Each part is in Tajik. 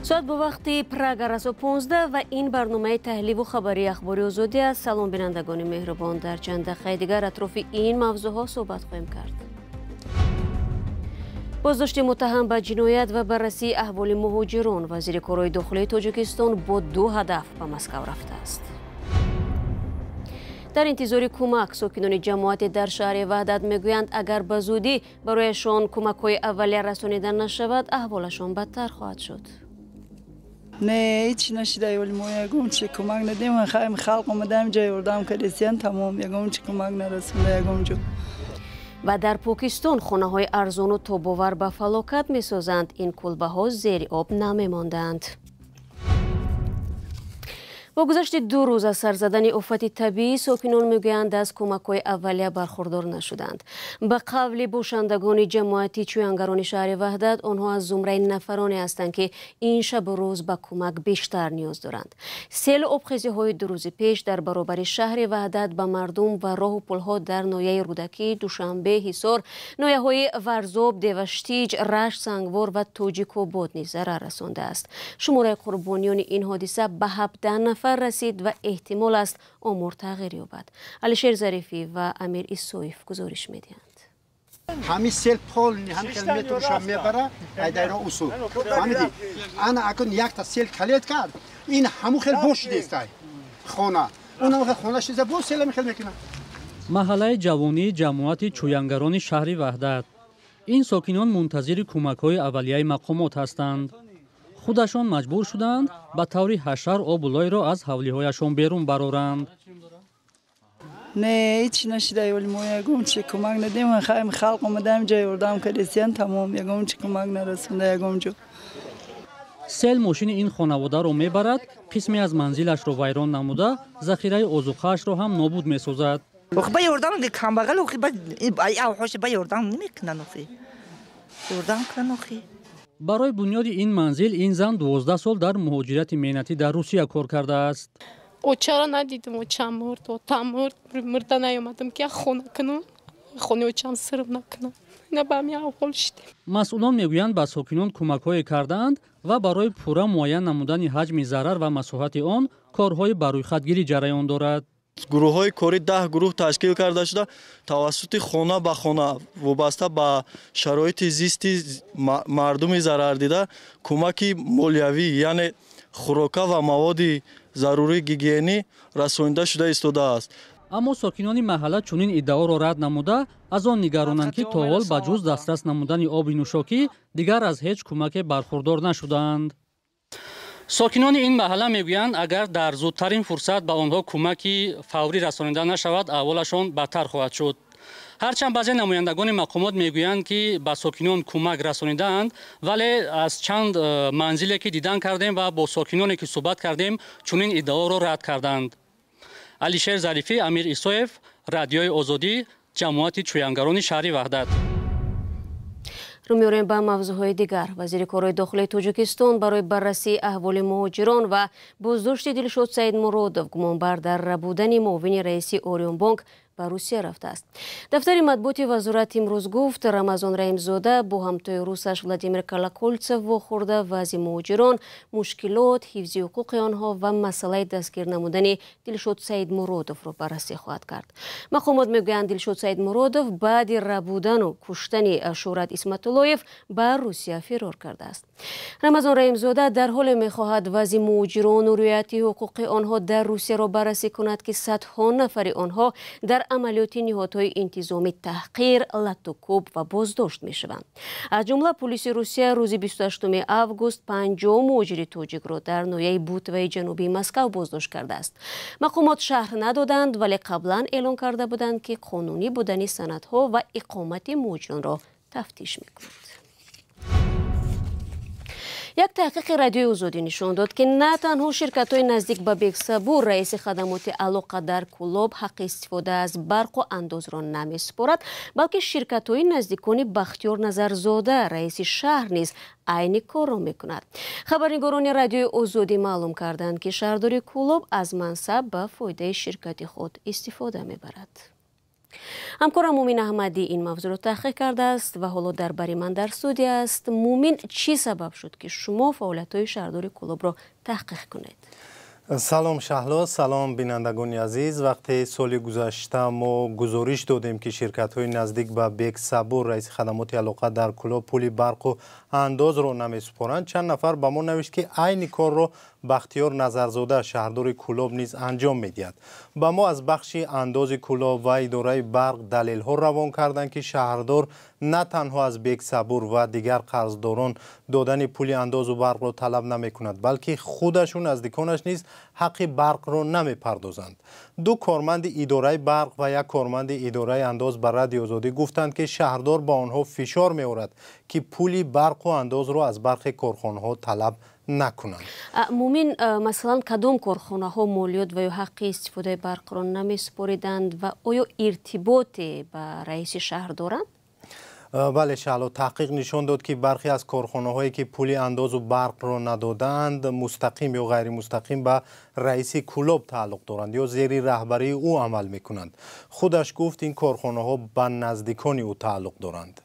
Соат бо вақти Прага расо 15 ва ин барномаи таҳливу хабарии Ахбори Озодӣ аст. Салом, бинандагони меҳрубон. Дар чанд дақиқаи дигар атрофи ин мавзӯъҳо суҳбат хоҳем кард. Боздошти муттаҳам ба ҷиноят ва баррасии аҳволи муҳоҷирон. Вазири корҳои дохилии Тоҷикистон бо ду ҳадаф ба Москав рафтааст. Дар интизори кӯмак сокинони ҷамоате дар шаҳри Ваҳдат мегӯянд, агар ба зудӣ барояшон кӯмакҳои аввалия расонида нашавад, аҳволашон бадтар хоҳад шуд. Не, ҳеч нашида, вале мо ягон чи кӯмак надем. Халқ омадаем, ҷо ёрдам кардесиян, тамом, ягон чи кӯмак нарасонда ягон ҷо. Ва дар Покистон хонаҳои арзону тобовар ба фалокат месозанд. Ин кулбаҳо зери об намемонданд. Бо гузашти 2 рӯз аз сар задани офати табиӣ, сокинон мегӯянд, аз кӯмакҳои аввалия бархурдор нашуданд. Ба қавли бошандагони ҷамоати чӯянгарони шаҳри Ваҳдат, онҳо аз зумраи нафароне ҳастанд, ки ин шабу рӯз ба кӯмак бештар ниёз доранд. Селу обхезиҳои 2 рӯзи пеш дар баробари шаҳри Ваҳдат ба мардум ва роҳу пулҳо дар ноҳияи Рӯдакӣ, Душанбе, Ҳисор, ноҳияҳои Варзоб, Деваштиҷ, Рашт, Сангвор ва Тоҷикобод низ зарар расондааст. Шумораи қурбониёни ин ҳодиса ба 17 нафар расид ва эҳтимол аст, омор тағйир ёбад. Алишер Зарифӣ ва Амир Исоев гузориш медиҳанд. Ҳамин сел полный ҳамин хел метроша мебара, айдайро усул фаҳмидӣ. Ана акун якта сел калет кард, ин ҳамун хел бош дестай хона, он хел хона шиза, боз сел ҳамин хел мекунад. Маҳаллаи ҷавонии ҷамоати чӯянгарони шаҳри Ваҳдат. Ин сокинон мунтазири кӯмакҳои аввалияи мақомот ҳастанд. Худашон маҷбур шуданд, ба таври ҳашар обу лойро аз ҳавлиҳояшон берун бароранд. Не, ҳеч нашида, вале мо ягон чи кӯмак надем. Халқ омадаем, ҷо ёрдам кардесиян, тамом, ягон чи кӯмак нарасонда ягон ҷо. Сел мошини ин хонаводаро мебарад, қисме аз манзилашро вайрон намуда, захираи озуқаашро ҳам нобуд месозад. Ба ёрдам камбағал, ба ёрдам намекунанд, ёрдам кунанд охи. Барои бунёди ин манзил ин зан 12 сол дар муҳоҷирати меҳнатӣ дар Русия кор кардааст. Очаро надидам, очам мурд, отам мурд, мурда наёмадам, ки як хона кунам, хонаи очам сирм накунам. Ина ба ҳамин аҳвол шидем. Масъулон мегӯянд, ба сокинон кӯмакҳое кардаанд ва барои пурра муайян намудани ҳаҷми зарар ва масоҳати он корҳои барӯйхатгирӣ ҷараён дорад. Гурӯҳҳои корӣ 10 гурӯҳ ташкил карда шуда, тавассути хона ба хона вобаста ба шароити зисти мардуми зарардида кӯмаки молиявӣ, яъне хӯрока ва маводи зарурии гигиенӣ расонида шуда истодааст. Аммо сокинони маҳалла чунин иддаоро рад намуда, аз он нигаронанд, ки то ҳол ба ҷуз дастрас намудани оби нӯшокӣ дигар аз ҳеҷ кӯмаке бархурдор нашудаанд. Сокинони ин маҳалла мегӯянд, агар дар зудтарин фурсат ба онҳо кӯмаки фаврӣ расонида нашавад, аҳволашон бадтар хоҳад шуд. Ҳарчанд баъзе намояндагони мақомот мегӯянд, ки ба сокинон кӯмак расонидаанд, вале аз чанд манзиле ки дидан кардем ва бо сокиноне ки суҳбат кардем, чунин иддаоро рад карданд. Алишер Зарифӣ, Амир Исоев, Радиои Озодӣ, ҷамоати чӯянгарони шаҳри Ваҳдат. Рӯ меорем ба мавзӯъҳои дигар. Вазири корҳои дохилии Тоҷикистон барои баррасии аҳволи муҳоҷирон ва боздошти Дилшод Саидмуродов, гумонбар дар рабудани муовини раиси Орионбонк, ба Русия рафтааст. Дафтари матбуоти вазорат имрӯз гуфт, Рамазон Раҳимзода бо ҳамтои русаш Владимир Колоколтсев вохӯрда, вазъи муҳоҷирон, мушкилот, ҳифзи ҳуқуқи онҳо ва масъалаи дастгир намудани Дилшод Саидмуродовро баррасӣ хоҳад кард. Мақомот мегӯянд, Дилшод Саидмуродов баъди рабудану куштани Шӯҳрат Исматуллоев ба Русия фирор кардааст. Рамазон Раҳимзода дар ҳоле мехоҳад вазъи муҳоҷирону риояти ҳуқуқи онҳо дар Русияро баррасӣ кунад, ки садҳо нафари онҳо дар амалиёти ниҳодҳои интизомӣ таҳқир, латтукӯб ва боздошт мешаванд. Аз ҷумла пулиси Русия рӯзи 28 август 50 муҳоҷири тоҷикро дар ноҳияи Бутоваи ҷанубии Москав боздошт кардааст. Мақомот шарҳ надоданд, вале қаблан эълон карда буданд, ки қонунӣ будани санадҳо ва иқомати муҳоҷиронро тафтиш мекунанд. Як таҳқиқи Радиои Озодӣ нишон дод, ки на танҳо ширкатҳои наздик ба Бексабур, раиси хадамоти алоқа дар Кӯлоб, ҳаққи истифода аз барқу андозро намесупорад, балки ширкатҳои наздикони Бахтиёр Назарзода, раиси шаҳр, низ айни корро мекунад. Хабарнигорони Радиои Озодӣ маълум карданд, ки шаҳрдори Кӯлоб аз мансаб ба фоидаи ширкати худ истифода мебарад. Ҳамкорам Мумин Аҳмадӣ ин мавзӯъро таҳқиқ кардааст ва ҳоло дар бари ман дар студия аст. Мумин, чӣ сабаб шуд, ки шумо фаъолиятҳои шаҳрдори Кӯлобро таҳқиқ кунед? Салом Шаҳло, салом бинандагони азиз. Вақте соли гузашта мо гузориш додем, ки ширкатҳои наздик ба Бек Сабур, раиси хадамоти алоқа дар Кӯлоб, пули барқу андозро намесупоранд, чанд нафар ба мо навишт, ки айни корро Бахтиёр Назарзода, шаҳрдори Кӯлоб, низ анҷом медиҳад. Ба мо аз бахши андози Кӯлоб ва идораи барқ далелҳо равон карданд, ки шаҳрдор на танҳо аз Бек Сабур ва дигар қарздорон додани пули андозу барқро талаб намекунад, балки худашу наздиконаш низ ҳаққи барқро намепардозанд. Ду корманди идораи барқ ва як корманди идораи андоз ба Радиои Озодӣ гуфтанд, ки шаҳрдор ба онҳо фишор меорад, ки пули барқу андозро аз бархе корхонаҳо талаб накунанд. Мумин, масалан, кадом корхонаҳо молиёт ва ё ҳаққи истифодаи барқро намесупориданд ва оё иртиботе ба раиси шаҳр доранд? Бале Шаҳло, таҳқиқ нишон дод, ки бархе аз корхонаҳое, ки пули андозу барқро надодаанд, мустақим ё ғайримустақим ба раиси Кӯлоб тааллуқ доранд ё зери раҳбарии ӯ амал мекунанд. Худаш гуфт, ин корхонаҳо ба наздикони ӯ тааллуқ доранд.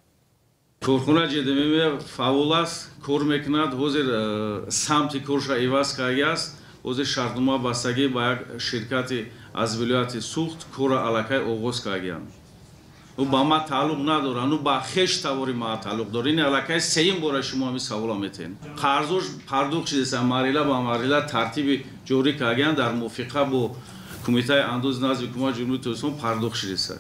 Корхона ЖДМ фаъол аст, кор мекунад, ҳозир самти корша иваз кардааст. Ҳозир шартнома бастагӣ ба як ширкати аз вилояти Суғд корро аллакай оғоз кардагианд. Ӯ ба ма тааллуқ надорад, ӯ ба хеш тавори ма тааллуқ дорад. Ин аллакай сеюм бора шумо ҳамин савола метиҳед. Қарзош пардохт шудааст, марҳила ба марҳила тартиби ҷорӣ кардагианд, дар мувофиқа бо Кумитаи андози назди Ҳукумати Ҷумҳурии Тоҷикистон пардохт шудааст.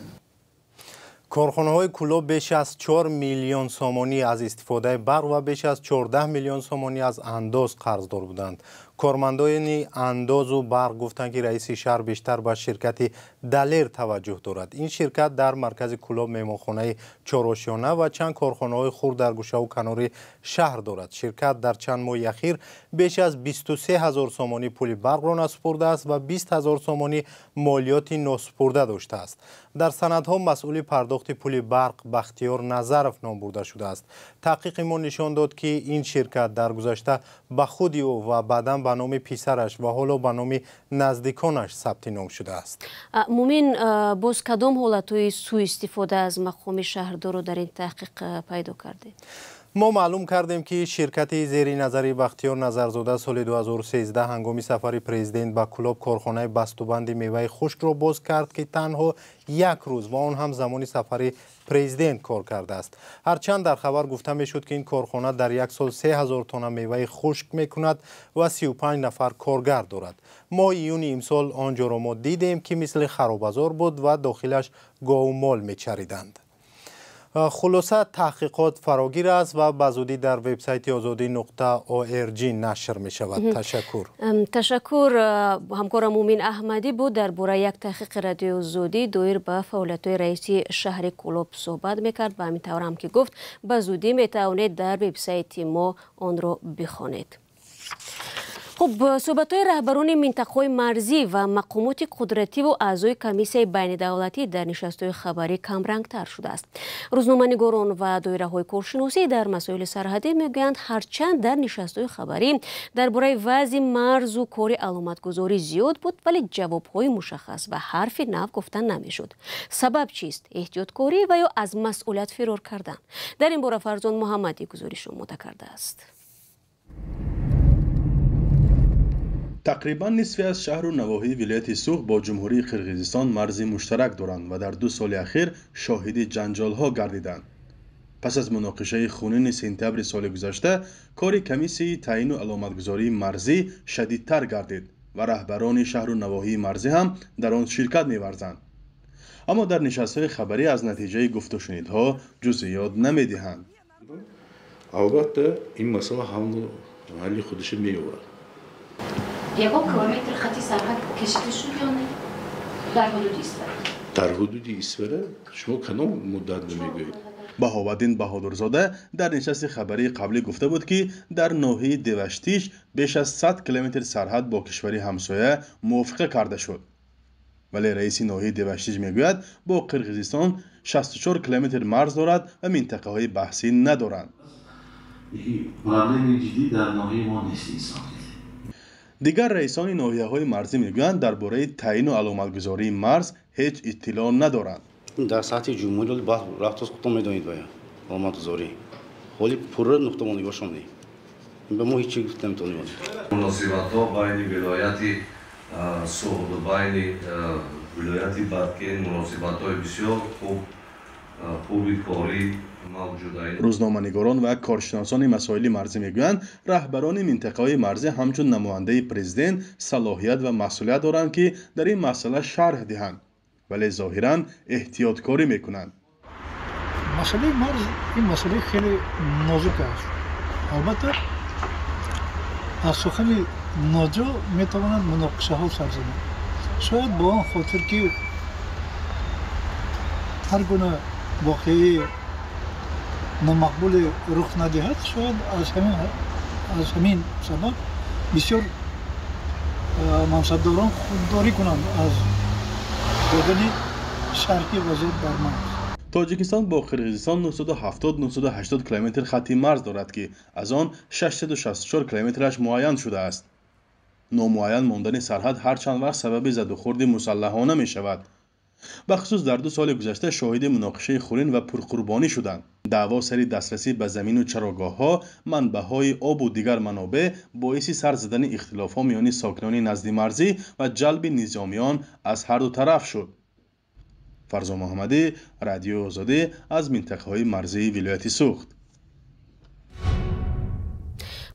Корхонаҳои Кӯлоб беш аз 4 миллион сомонӣ аз истифодаи барқ ва беш аз 14 миллион сомонӣ аз андоз қарздор буданд. Кормандони андозу барқ гуфтанд, ки раиси шаҳр бештар ба ширкати Далер таваҷҷӯҳ дорад. Ин ширкат дар маркази Кӯлоб меҳмонхонаи чорошёна ва чанд корхонаҳои хурд дар гӯшаву канори шаҳр дорад. Ширкат дар чанд моҳи ахир беш аз 23 ҳазор сомонӣ пули барқро насупурдааст ва 20 ҳазор сомонӣ молиёти носупурда доштааст. Дар санадҳо масъули пардохти пули барқ Бахтиёр Назаров ном бурда шудааст. Таҳқиқи мо нишон дод, ки ин ширкат дар гузашта ба худи ӯ ва баъдан ба номи писараш ва ҳоло ба номи наздиконаш сабти ном шудааст. Мумин, боз кадом ҳолатҳои сӯистифода аз мақоми шаҳрдорро дар ин таҳқиқ пайдо кардед? Мо маълум кардем, ки ширкати зери назари Бахтиёр Назарзода соли 2013 ҳангоми сафари президент ба Кӯлоб корхонаи бастубанди меваи хушкро боз кард, ки танҳо як рӯз ва он ҳам замони сафари президент кор кардааст. Ҳарчанд дар хабар гуфта мешуд, ки ин корхона дар як сол 3000 тонна меваи хушк мекунад ва 35 нафар коргар дорад. Моҳи июни имсол он ҷоро мо дидем, ки мисли харобазор буд ва дохилаш гову мол мечариданд. Хулоса, таҳқиқот фарогир аст ва ба зудӣ дар вебсайти озодӣ.org нашр мешавад. Ташаккур. Ташаккур. Ҳамкорам Мумин Аҳмадӣ буд, дар бораи як таҳқиқи Радиои Озодӣ доир ба фаъолиятҳои раиси шаҳри Кӯлоб суҳбат мекард ва ҳамин тавр ҳам ки гуфт, ба зудӣ метавонед дар вебсайти мо онро бихонед. Хуб, суҳбатҳои раҳбарони минтақаҳои марзӣ ва мақомоти қудративу аъзои комиссияи байнидавлатӣ дар нишастҳои хабарӣ камрангтар шудааст. Рӯзноманигорон ва доираҳои коршиносӣ дар масоили сарҳадӣ мегӯянд, ҳарчанд дар нишастҳои хабарӣ дар бораи вазъи марзу кори аломатгузорӣ зиёд буд, вале ҷавобҳои мушаххас ва ҳарфи нав гуфта намешуд. Сабаб чист? Эҳтиёткорӣ ва ё аз масъулият фирор кардан? Дар ин бора Фарзон Муҳаммадӣ гузориш омода кардааст. Тақрибан нисфи аз шаҳру навоҳии вилояти Суғд бо ҷумҳурии Қирғизистон марзи муштарак доранд ва дар 2 соли ахир шоҳиди ҷанҷолҳо гардиданд. Пас аз муноқишаи хунини сентябри соли гузашта, кори комиссияи таъину аломатгузории марзӣ шадидтар гардид ва раҳбарони шаҳру навоҳии марзӣ ҳам дар он ширкат меварзанд. Аммо дар нишастҳои хабарӣ аз натиҷаи гуфтушунидҳо ҷузъиёт намедиҳанд. Албатта, ин масъала ҳалли худашро меёбад. Ягон километр хати сарҳад кашида шуд ё не? Дар ҳудуди Исфара. Дар ҳудуди Исфара шумо кадом муддат мегӯед? Баҳоваддин Баҳодурзода дар нишасти хабарии қаблӣ гуфта буд, ки дар ноҳияи Деваштиш беш аз 100 километр сарҳад бо кишвари ҳамсоя мувофиқа карда шуд. Вале раиси ноҳияи Деваштиш мегӯяд, бо Қирғизистон 64 километр марз дорад ва минтақаҳои баҳсӣ надоранд. Проблеми ҷиддӣ дар ноҳияи мо нест инсон. Дигар раисони ноҳияҳои марзӣ мегӯянд, дар бораи таъину аломатгузории марз ҳеҷ иттилоъ надоранд. Дар сатҳи ҷумҳурӣ рафтоз худтон медонед, бая омадгузорӣ ҳоли пурра нуқтамонигошон не, ба мо ҳеҷ чӣ гуфта наметавонем. Муносибатҳо байни вилояти Суғд, байни вилояти Баткен муносибатҳои бисёр хуби корӣ. Рӯзноманигорон ва коршиносони масоили марзӣ мегӯянд, раҳбарони минтақаҳои марзӣ ҳамчун намояндаи президент салоҳият ва масъулият доранд, ки дар ин масъала шарҳ диҳанд, вале зоҳиран эҳтиёткорӣ мекунанд. Масъалаи марз ин масъалаи хеле нозук аст. Албатта, аз сухани ноҷо метавонанд муноқишаҳо сар зананд. Шояд бо он хотир, ки ҳар гуна воқеаи номақбуле рух надиҳад, шояд аз ҳамин сабаб бисёр мансабдорон худдорӣ кунанд аз додани шарҳи вазъият дар марз. Тоҷикистон бо Қирғизистон 970-980 километр хатти марз дорад, ки аз он 664 километраш муайян шудааст. Номуайян мондани сарҳад ҳар чанд вақт сабаби задухӯрди мусаллаҳона мешавад. Бахусус дар 2 соли гузашта шоҳиди муноқишаи хунин ва пурқурбонӣ шуданд. Даъво сари дастрасӣ ба замину чарогоҳҳо, манбаъҳои обу дигар манобеъ боиси сар задани ихтилофҳо миёни сокинони наздимарзӣ ва ҷалби низомиён аз ҳарду тараф шуд. Фарзон Муҳаммадӣ, Радиои Озодӣ, аз минтақаҳои марзии вилояти Суғд.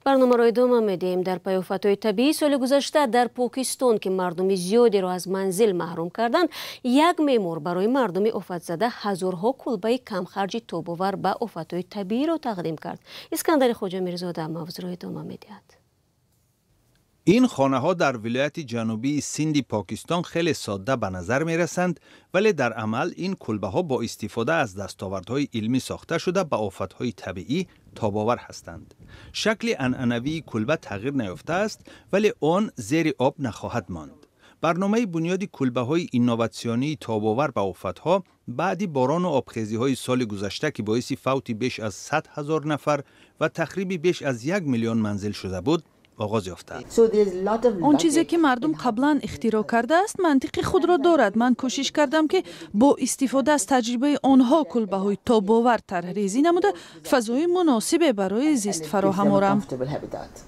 Барномаро идома медиҳем. Дар пайи офатҳои табиии соли гузашта дар Покистон, ки мардуми зиёдеро аз манзил маҳрум карданд, як меъмор барои мардуми офатзада ҳазорҳо кулбаи камхарҷи тобовар ба офатҳои табииро тақдим кард. Искандари Хоҷамирзода мавзӯъро идома медиҳад. Ин хонаҳо дар вилояти ҷанубии Синди Покистон хеле содда ба назар мерасанд, вале дар амал ин кулбаҳо бо истифода аз дастовардҳои илмӣ сохта шуда ба офатҳои табиӣ тобовар ҳастанд. Шакли анъанавии кулба тағйир наёфтааст, вале он зери об нахоҳад монд. Барномаи бунёди кулбаҳои инноватсионии тобовар ба офатҳо баъди борону обхезиҳои соли гузашта, ки боиси фавти беш аз 100 ҳазор нафар ва тахриби беш аз 1 миллион манзил шуда буд, оғоз ёфтааст. Он чизе ки мардум қаблан ихтироъ кардааст, мантиқи худро дорад. Ман кӯшиш кардам, ки бо истифода аз таҷрибаи онҳо кулбаҳои тобовар тарҳрезӣ намуда, фазои муносибе барои зист фароҳам орам.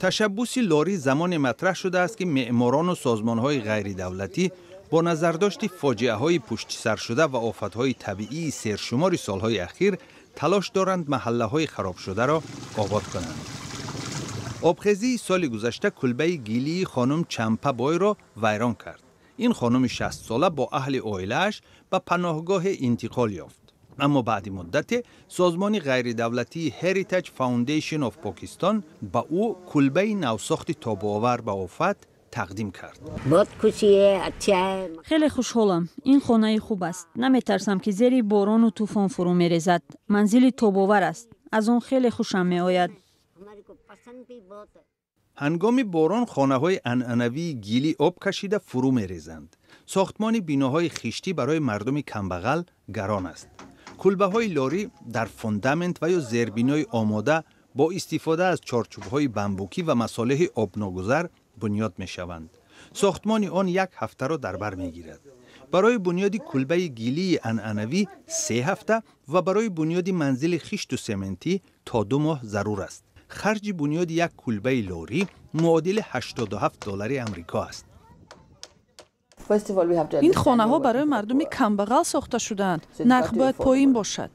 Ташаббуси Лорӣ замоне матраҳ шудааст, ки меъморону созмонҳои ғайридавлатӣ бо назардошти фоҷиаҳои пуштисаршуда ва офатҳои табиии сершумори солҳои ахир талош доранд маҳаллаҳои харобшударо обод кунанд. Обхезии соли гузашта кулбаи гилии хонум Чампа Бойро вайрон кард. Ин хонуми 60-сола бо аҳли оилааш ба паноҳгоҳе интиқол ёфт. Аммо баъди муддате созмони ғайридавлатии Heritage Foundation of Pakistan ба ӯ кулбаи навсохти тобовар ба офат тақдим кард. Хеле хушҳолам. Ин хонаи хуб аст. Наметарсам, ки зери борону тӯфон фурӯ мерезад. Манзили тобовар аст. Аз он хеле хушам меояд. Ҳангоми борон хонаҳои анъанавии гилӣ об кашида фурӯ мерезанд. Сохтмони биноҳои хиштӣ барои мардуми камбағал гарон аст. Кулбаҳои Лорӣ дар фундамент ва ё зербинои омода бо истифода аз чорчӯбҳои бамбукӣ ва масолеҳи обногузар бунёд мешаванд. Сохтмони он як ҳафтаро дар бар мегирад. Барои бунёди кулбаи гилии анъанавӣ 3 ҳафта ва барои бунёди манзили хишту сементӣ то 2 моҳ зарур аст. Харҷи бунёди як кулбаи лорӣ муодили 87 доллари Амрико аст. Ин хонаҳо барои мардуми камбағал сохта шудаанд. Нарх бояд поин бошад.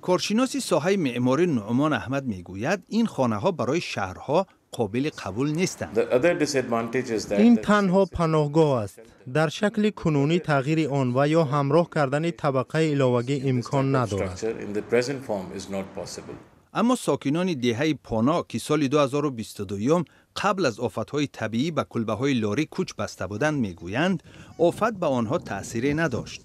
Коршиноси соҳаи меъморӣ Нуъмон Аҳмад мегӯяд, ин хонаҳо барои шаҳрҳо қобили қабул нестанд. Ин танҳо паноҳгоҳ аст. Дар шакли кунунӣ тағйири он ва ё ҳамроҳ кардани табақаи иловагӣ имкон надорад. Аммо сокинони деҳаи Поно, ки соли 2022 қабл аз офатҳои табиӣ ба кулбаҳои лорӣ кӯч баста буданд, мегӯянд, офат ба онҳо таъсире надошт.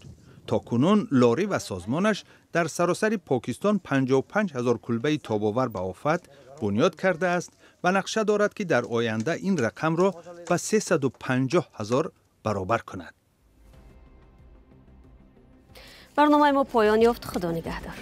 То кунун Лорӣ ва созмонаш дар саросари Покистон 55 ҳазор кулбаи тобовар ба офат бунёд кардааст ва нақша дорад, ки дар оянда ин рақамро ба 350 ҳазор баробар кунад. Барномаи мо поён ёфт. Худо нигаҳдор.